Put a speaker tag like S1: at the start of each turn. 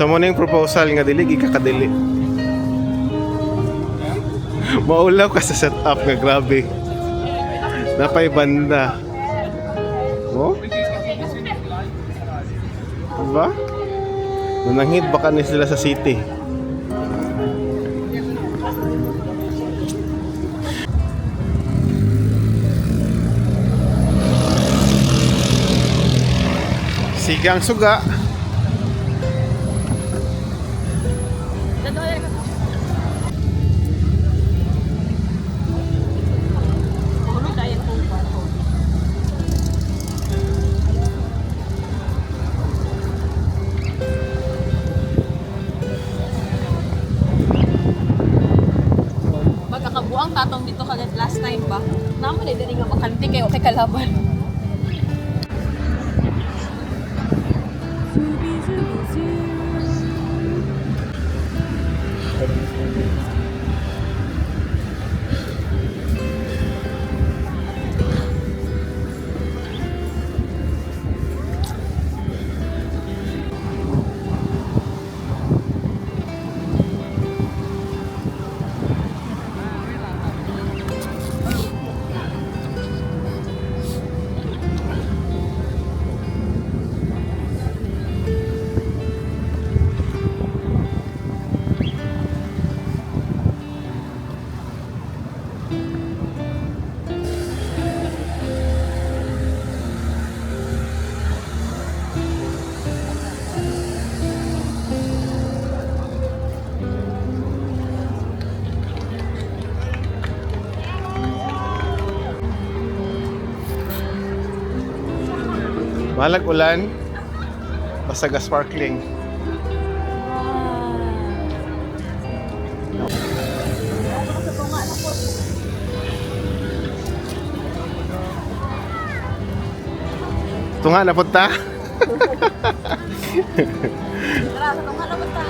S1: Sa mo ning proposal nga dili gikakadili. Maulaw ka sa setup nga grabe. Napay banda. Oh? Diba? Nananghid baka ni sila sa city. Sigang suga.
S2: Magkakabuang tatong dito kagat last time ba? Namo na diri nga bakante kayo kay kalaban.
S1: Malag ulan. Basta ga sparkling. Tunga na punta.
S2: Tara, sa tunga na punta.